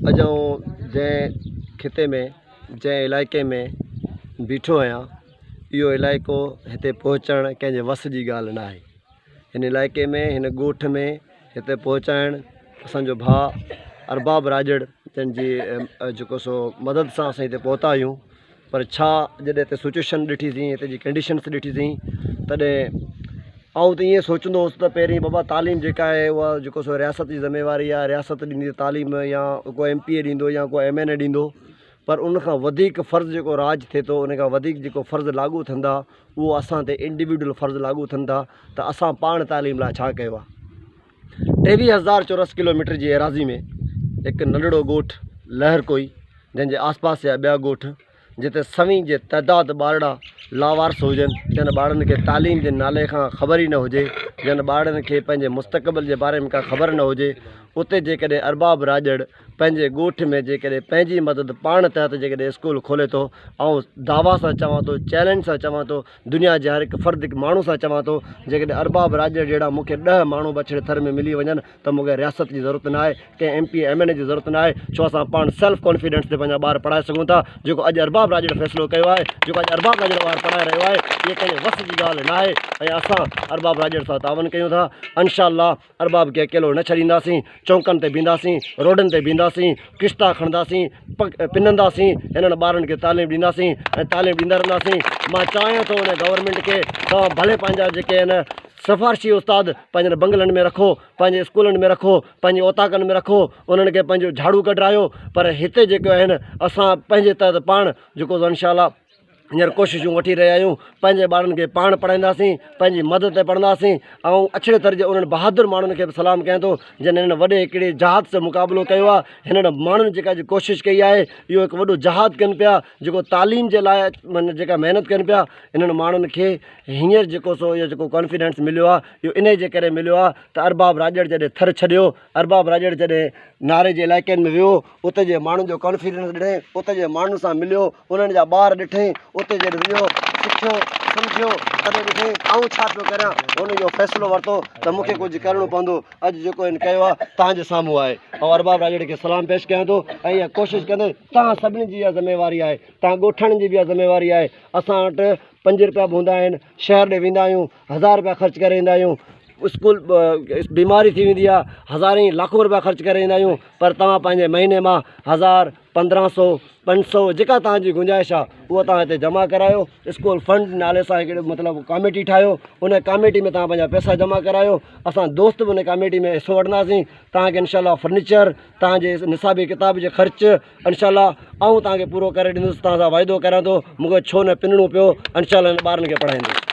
اڄ آئون جنهن خطي ۾ جنهن علائقي ۾ بيٺو آهيان اهو علائقو هتي پهچڻ ڪنهن جي وس جي ڳالهه نه آهي. هن علائقي ۾ هن ڳوٺ ۾ هتي پهچائڻ اسانجو ڀاء ارباب راڄڙ جن جي جيڪو سو مدد سان اسان هتي پهتا آهيون پر ڇا جڏهن هتي سچويشن ڏٺيسين هتي جي ڪنڊيشنس ڏٺيسين تڏهن آئون ته ائين سوچندو هوس ته پهرين بابا تعليم جيڪا آهي اها جيڪو سو رياست جي ذميواري آهي رياست ڏيندي تعليم يا ڪو ايم پي اي ڏيندو يا ڪو ايم اين اي ڏيندو پر ان کان وڌيڪ فرض جيڪو راڄ ٿئي ٿو ان کان وڌيڪ جيڪو فرض لاڳو ٿين ٿا اهو اسان تي انڊيوڊيول فرض لاڳو ٿين ٿا ته اسان پاڻ تعليم لاء ڇا ڪيو آهي. 23 هزار چورس ڪلوميٽر جي ايراضي ۾ هڪ ننڍڙو ڳوٺ لهر ڪوئي جنهن جي آس پاس جا ٻيا ڳوٺ جتي سوين جي تعداد ٻارڙا لاوارث هجن جن ٻارڙن کي تعليم جي نالي کان خبر ئي نه هجي جن ٻارڙن کي پنهنجي مستقبل جي باري ۾ ڪا خبر نه هجي اتي جيڪڏهن ارباب راڄڙ پنهنجي ڳوٺ ۾ جيڪڏهن پنهنجي مدد پاڻ تحت جيڪڏهن اسڪول کولي ٿو آئون دعويٰ سان چوان ٿو چئلينج سان چوان ٿو دنيا جي هر هڪ فرد هڪ ماڻهو سان چوان ٿو جيڪڏهن ارباب راڄڙ جهڙا مون کي ڏهه ماڻهو به اڇڙي ٿر ۾ ملي وڃن ته مون کي رياست جي ضرورت ناهي ڪنهن ايم پي ايم اين اي جي ضرورت ناهي ڇو اسان پاڻ سيلف ڪانفيڊنس تي پنهنجا ٻار پڙهائي سگهون ٿا جيڪو اڄ ارباب راڄڙ فيصلو ڪيو آهي جيڪو اڄ ارباب راڄڙ ٻار پڙهائي رهيو آهي اهي ڪنهن جي وس جي ڳالهه ناهي ۽ اسان ارباب راڄڙ سان تعاون ڪيون ٿا انشاء الله ارباب کي اڪيلو نه ڇڏينداسين، چونڪن تي بيهنداسين، روڊن تي بيهنداسين، ڪشتا کڻنداسين، پننداسين، هنن ٻارن کي تعليم ڏينداسين ۽ تعليم ڏيندا رهنداسين. مان چاهيان ٿو ان گورنمينٽ کي توهان ڀلي پنهنجا جيڪي آهن سفارشي استاد پنهنجن بنگلن ۾ رکو، پنهنجي اسڪولن ۾ رکو، پنهنجي اوطاقن ۾ رکو، انهن کي پنهنجو جهاڙو ڪڍرايو پر هتي جيڪي آهن اسان پنهنجي تحت پاڻ جيڪو انشاء الله هينئر ڪوششون وٺي رهيا آهيون پنهنجي ٻارن کي پاڻ پڙهائينداسين پنهنجي مدد تي پڙهنداسين ۽ اڇڙي ٿر جي انهن بهادر ماڻهن کي به سلام ڪيان ٿو جن هنن وڏي هڪڙي جهاد سان مقابلو ڪيو آهي هنن ماڻهن جيڪا اڄ ڪوشش ڪئي آهي اهو هڪ وڏو جهاد ڪن پيا جيڪو تعليم جي لاء معنيٰ جيڪا محنت ڪن پيا انهن ماڻهن کي هينئر جيڪو سو اهو جيڪو ڪانفيڊنس مليو آهي اهو انهي جي ڪري مليو آهي ته ارباب راڄڙ جڏهن ٿر ڇڏيو ارباب راڄڙ جڏهن ناري جي علائقن ۾ ويو اتي جي ماڻهن جو ڪانفيڊنس ڏٺائين، اتي جي ماڻهن سان مليو، انهن جا ٻار ڏٺائين، اتي جڏهن ويو، سکيو، سمجهيو، تڏهن ڏٺائين آئون ڇا پيو ڪريان، هن اهو فيصلو ورتو ته مون کي ڪجهه ڪرڻو پوندو، اڄ جيڪو هن ڪيو آهي توهان جي سامهون آهي. آئون ارباب راڄڙي کي سلام پيش ڪيان ٿو ۽ اها ڪوشش ڪندس، توهان سڀني جي اها ذميواري آهي، توهان ڳوٺاڻن جي به اها ذميواري آهي، اسان وٽ پنج رپيا به هوندا آهن، شهر ڏي ويندا آهيون، هزار رپيا خرچ ڪري ايندا آهيون، اسڪول بيماري ٿي ويندي آهي، هزارين لاکون رپيا خرچ ڪري ايندا آهيون، پر توهان پنهنجي مهيني مان هزار، 15 سو، 5 سو جيڪا توهان جي گنجائش آهي اها توهان هتي جمع ڪرايو، اسڪول فنڊ نالي سان هڪڙي مطلب ڪاميٽي ٺاهيو، ان ڪاميٽي ۾ توهان پنهنجا پئسا جمع ڪرايو، اسان دوست به ان ڪاميٽي ۾ حصو وٺنداسين، توهان کي انشاء الله فرنيچر، توهان جي نصابي ڪتاب جي خرچ انشاء الله آئون توهان کي پورو ڪري ڏيندس، توهان سان واعدو ڪريان ٿو، مون کي ڇو نه پنڻو پيو، انشاء الله هنن ٻارن کي پڙهائيندس.